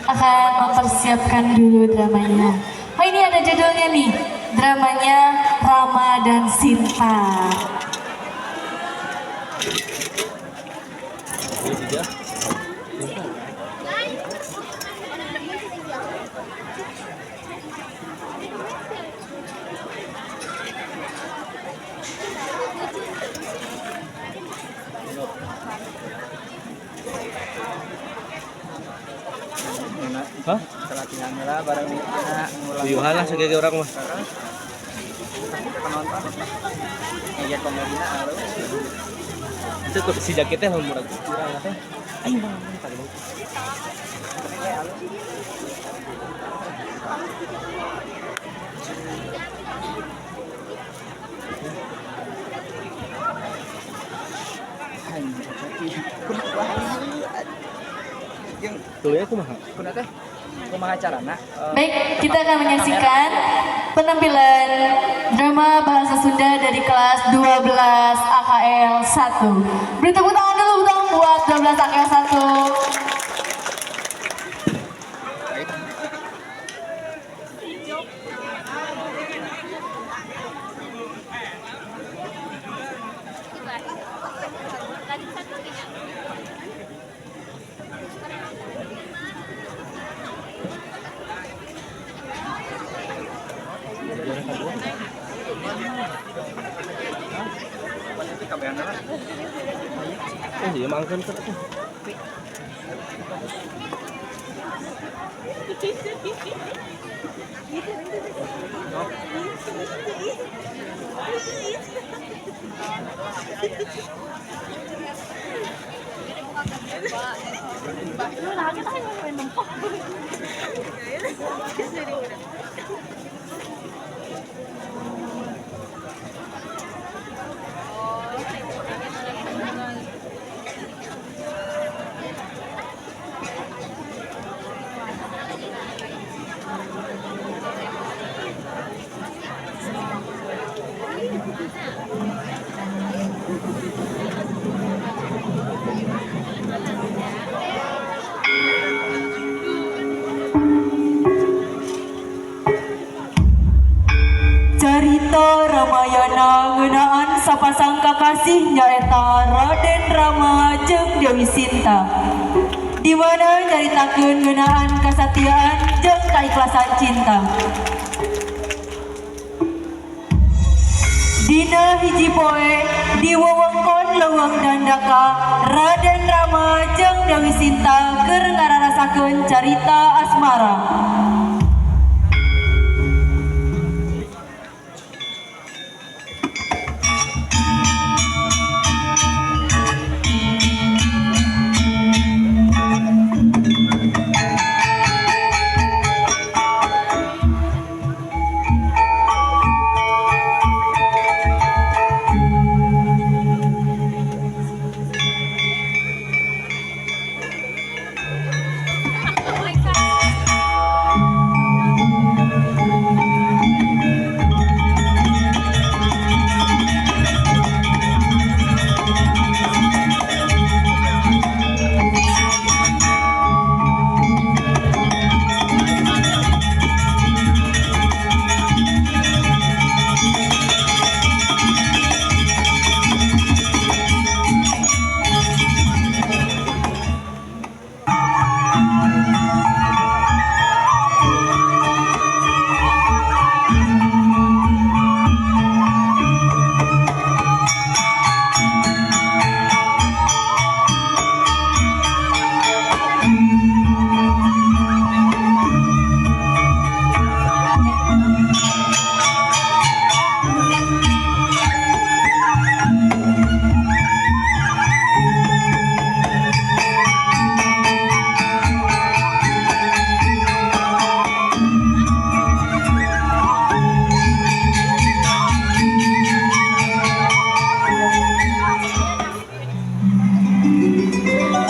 akan mempersiapkan dulu dramanya. Oh, ini ada judulnya nih, dramanya Rama dan Sinta. Hah? Latihan lah bareng ngulang. Tuyuhan lah sebagai orang mah. Penonton. Iya, komedina alus. Itu kok si jaketnya mau murah kurang teh. Aing mah tadi mau. Jeung Tuluy kumaha? kuna teh kumaha carana? Baik, kita akan menyaksikan penampilan drama bahasa Sunda dari kelas 12 AKL 1. Beri tepuk tangan dulu dong buat 12 AKL 1. Itu kabehan lah. Oh iya mangkeun keur atuh. Carita Ramayana ngeunaan sapasang kakasih nyaeta Raden Rama jeung Dewi Sinta, di mana nyaritakeun ngeunaan kasatiaan jeung kaikhlasan cinta. Dina hiji poe di wewengkon Leuweung Dandaka, Raden Rama jeung Dewi Sinta keur ngararasakeun carita asmara.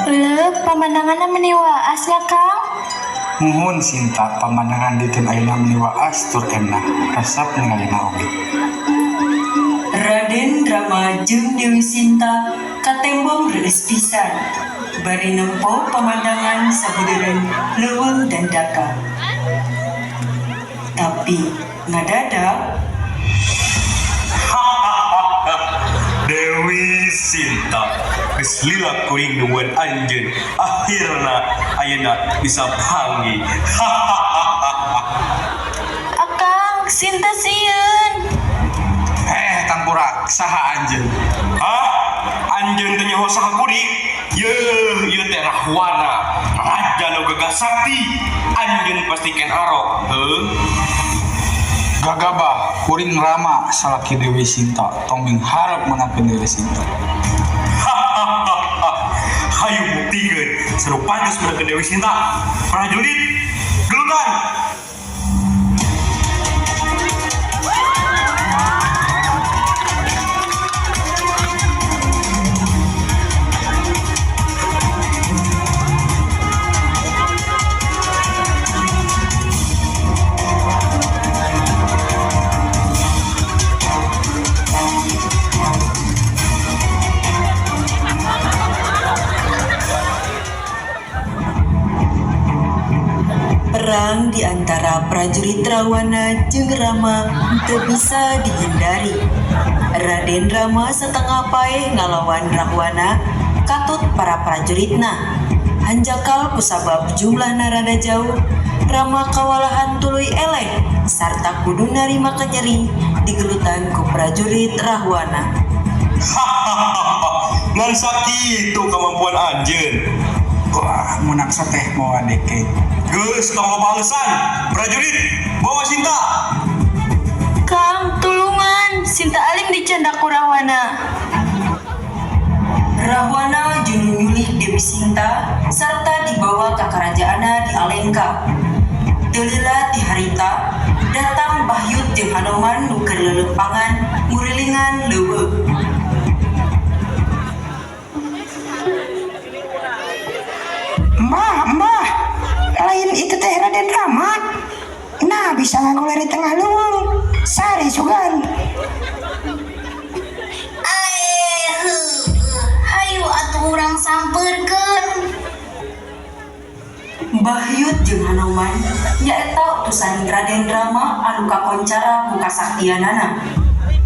Leuh, pemandanganna meni waas ya, Kang. Muhun, Sinta, pamandangan di ayeuna meni waas tur endah, resep ningalina oge. Raden Rama jeung Dewi Sinta katembong reueus pisan bari nempo pamandangan sabudeureun Leuweung. Dandaka. Tapi ngadadak Dewi Sinta, geus lila kuring nungguan anjeun, akhirna ayeuna bisa panggih. Akang, Sinta sieun. Eh, tangkurak, saha anjeun? Hah? Anjeun teh nyaho saha kuring? Yeuh, ieu teh Rahwana, raja nu gagah sakti. Anjeun pasti Ken Arok, heuh? Gagabah, kuring Rama salaki Dewi Sinta, tong mingharep meunangkeun Dewi Sinta. Hayu buktikeun, seru pantes meunangkeun Dewi Sinta. Prajurit, gelutan! Perang di antara prajurit Rawana jeung Rama teu bisa dihindari. Raden Rama setengah paeh ngalawan Rahwana katut para prajuritna. Hanjakal kusabab jumlahna rada jauh, Rama kawalahan tuluy eleh sarta kudu narima kanyeri digelutan ku prajurit Rahwana. Ngan sakitu kemampuan anjeun. Wah, menang teh moal deke. Geus tong loba alasan. Prajurit, bawa Sinta. Kang, tulungan. Sinta alim dicandak ku Rahwana. Rahwana junu nyulik Dewi Sinta sarta dibawa ka karajaanna di Alengka. Teu lila ti harita, datang Bahyut jeung Hanoman nu keur leuleumpangan ngurilingan leuweung. Mbah, mbah, lain itu teh Raden Rama. Nah, bisa ngagoler di tengah leuweung. Sare sugan. Aeh, heueuh. Hayu atuh urang sampeurkeun. Bahyut jeung Hanoman nyaeta utusan Raden Rama anu kakoncara ku kasaktianana.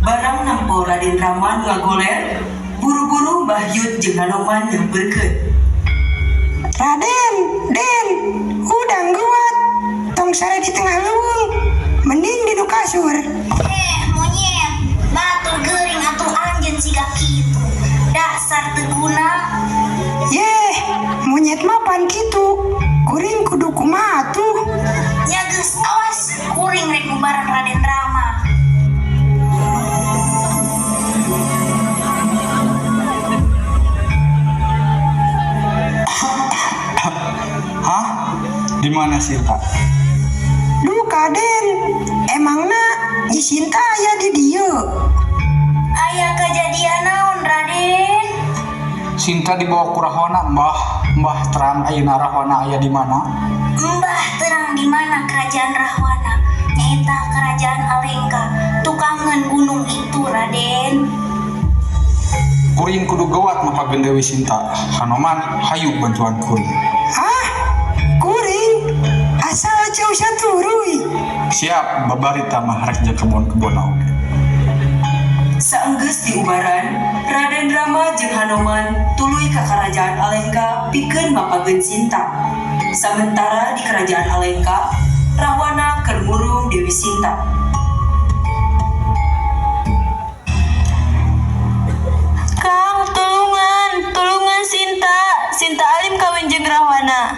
Barang nempo Raden Rama nu ngagoler, buru-buru Bahyut jeung Hanoman nyamperkeun. Raden, Den, hudang guat. Tong sare di tengah leuweung. Mending di nu kasur. Eh, monyet, batur geuring atuh anjeun siga kitu. Dasar teu guna. Yeh, monyet mah pan kitu. Kuring kudu kumaha tuh. Nya geus awas, kuring rek ngubaran Raden Rama. Hah? Di mana Sinta? Duka Den, emangna Nyi Sinta aya di dieu. Aya kejadian naon, Raden? Sinta dibawa ku Rahwana, Mbah. Mbah terang ayeuna Rahwana aya di mana? Mbah terang di mana kerajaan Rahwana? Nyaeta kerajaan Alengka, tukangan gunung itu, Raden. Kuring kudu gewat mapageun Dewi Sinta. Hanoman, hayu bantuan kuring. Hah? Kuring? Asal jauh saturuy. Siap, babarita mah rek jeung kebon-kebon oge. Saenggeus diubaran, Raden Rama jeung Hanoman tuluy ka kerajaan Alengka pikeun mapageun Sinta. Samentara di kerajaan Alengka, Rahwana keur murung Dewi Sinta. Kang, tulungan. Tulungan Sinta. Sinta alim kawin jeung Rahwana.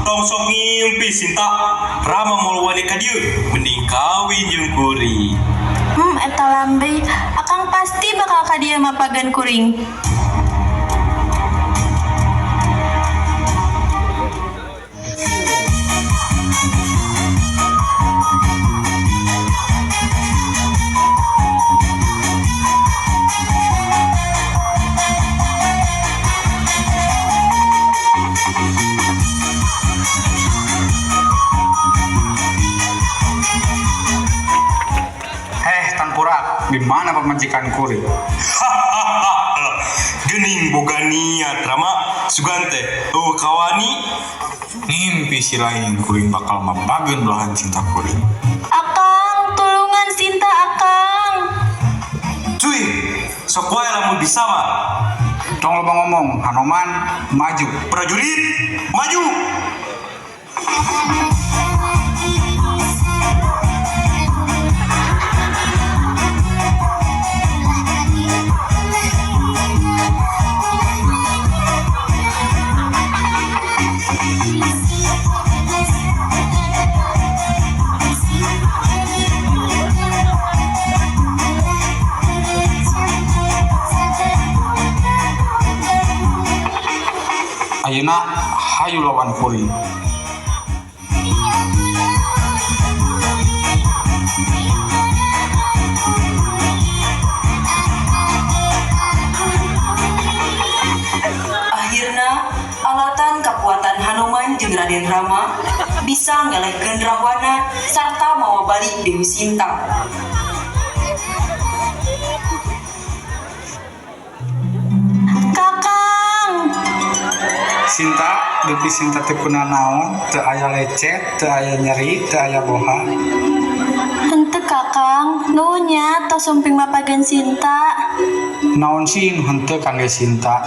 Tong sok ngimpi Sinta. Rama moal wani ka dieu, mending kawin jeung kuring. Eta lambe. Akang pasti bakal ka dieu mapagan kuring. Heh, tangkurak, di mana pamajikan kuring? Geuning boga niat Rama sugan teh euweuh kawani. Ngimpi si lain kuring bakal mabageun belahan cinta kuring. Akang, tulungan Sinta Akang. Cuy, sok wae lamun bisa mah. Tong loba ngomong, Hanoman maju. Prajurit, maju. Ayeuna hayu lawan kuring. Akhirna, alatan kakuatan Hanoman jeung Raden Rama bisa ngelehkeun Rahwana sarta mawa balik Dewi Sinta. Kakang, Sinta, dupi Sinta teu kunanaon, teu aya lecet, teu aya nyeri, teu aya boha. Henteu Kakang, nuhun nya tos sumping mapageun Sinta. Naon sih nu henteu kangge Sinta?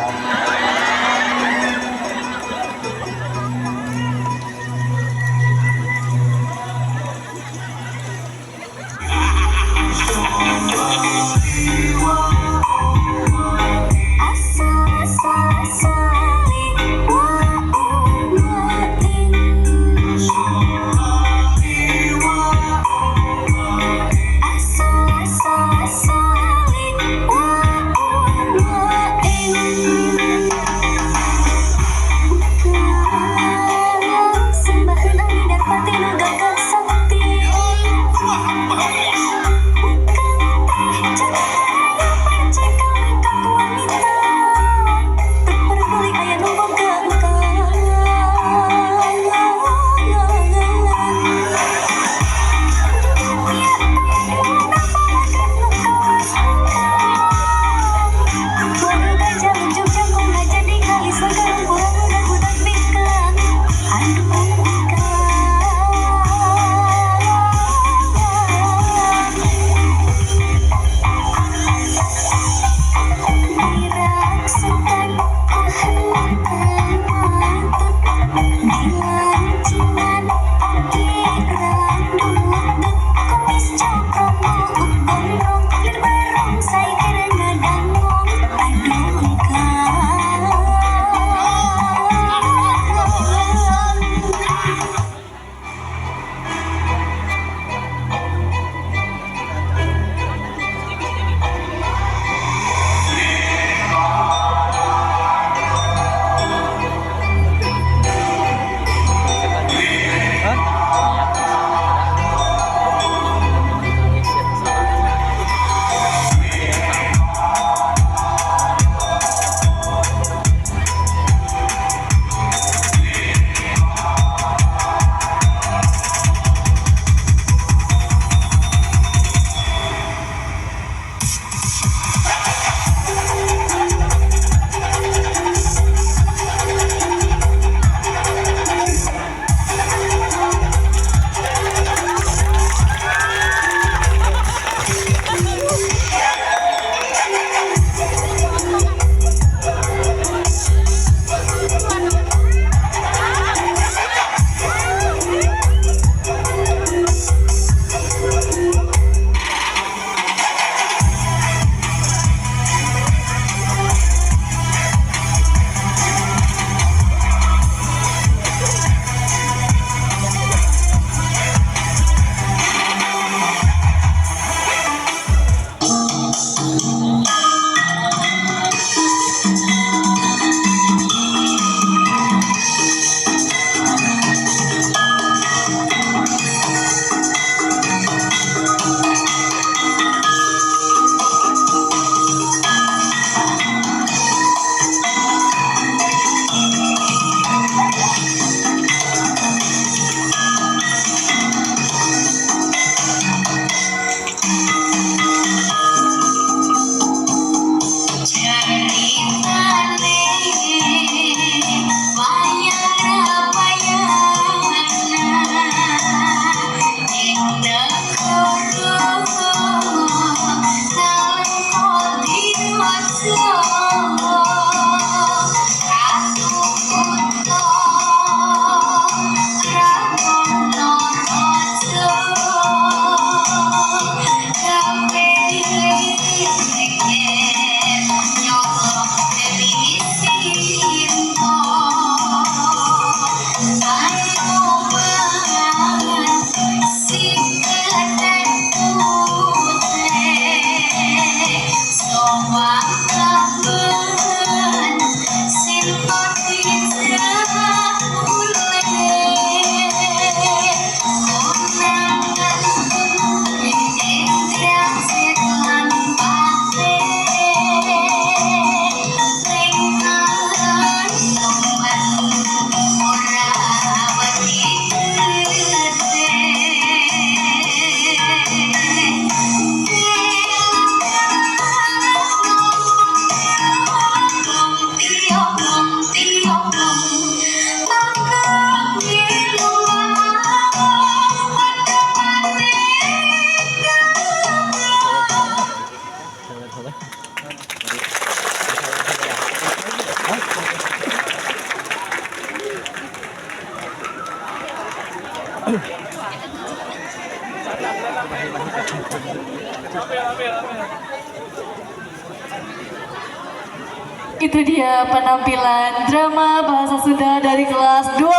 Itu dia penampilan drama bahasa Sunda dari kelas 12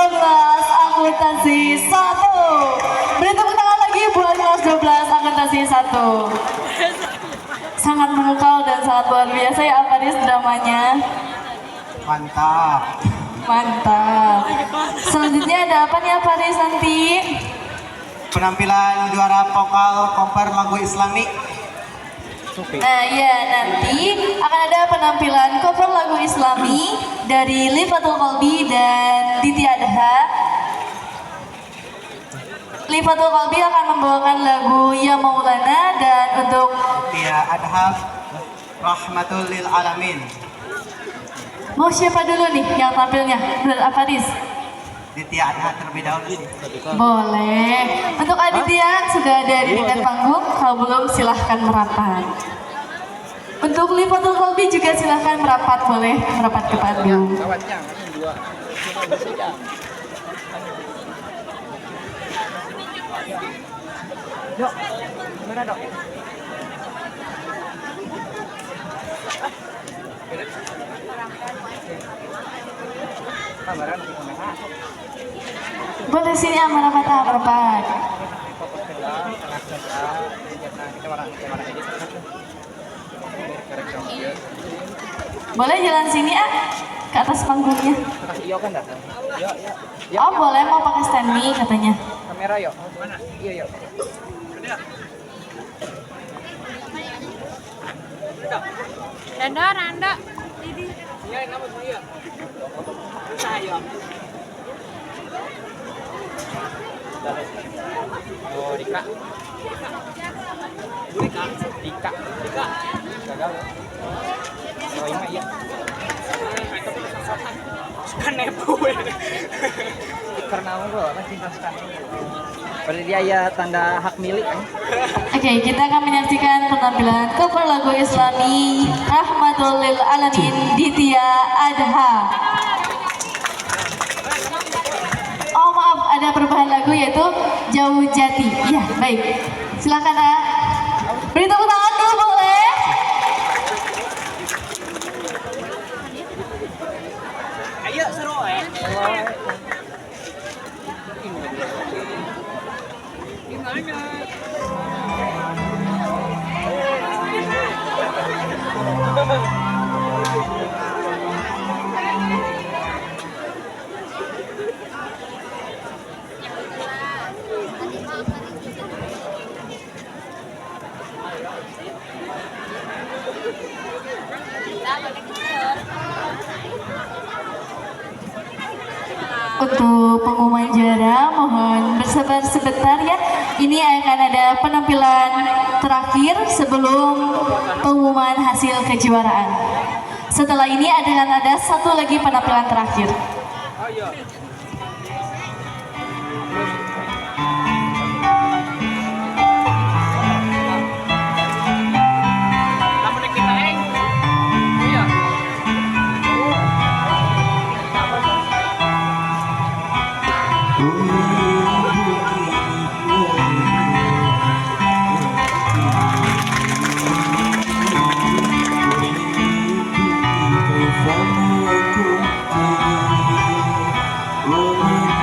akuntansi 1. Beri tepuk tangan lagi buat kelas 12 akuntansi 1. Sangat memukau dan sangat luar biasa ya Afaris dramanya. Mantap. Mantap. Selanjutnya ada apa nih Afaris nanti? Penampilan juara vokal cover lagu Islami. Nah ya, nanti akan ada penampilan cover lagu Islami dari Lifatul Qalbi dan Ditya Adha. Lifatul Qalbi akan membawakan lagu Ya Maulana dan untuk Ditya Adha Rahmatul Lil Alamin. Mau siapa dulu nih yang tampilnya? Menurut Afaris? Ditya Adha terlebih dahulu. Boleh. Untuk Aditya sudah ada di dekat panggung, kalau belum silahkan merapat. Untuk Lifatul Qalbi juga silahkan merapat, boleh merapat ke panggung. Dok, gimana dok? Boleh sini merapat, merapat. Boleh jalan sini ke atas panggungnya. Oh boleh, mau pakai stand mic katanya. Kamera yuk. Mana? Iya yuk. Randa, Randa. Iya, nama saya. Saya. Oh, Dika. Dika. Dika. Dika. Gagal. Oh, iya, iya. Suka nepu. Karena aku cinta suka. Berarti dia ya tanda hak milik kan? Oke, kita akan menyaksikan penampilan cover lagu Islami Rahmatul Lil Alamin Ditya Adha. Oh maaf, ada perubahan lagu yaitu Jauh Jati. Ya, baik. Silakan ah. Beri tepuk tangan dulu boleh? Ayo seru ya. Untuk pengumuman juara mohon bersabar sebentar ya. Ini akan ada penampilan terakhir sebelum pengumuman hasil kejuaraan. Setelah ini akan ada satu lagi penampilan terakhir. Oh,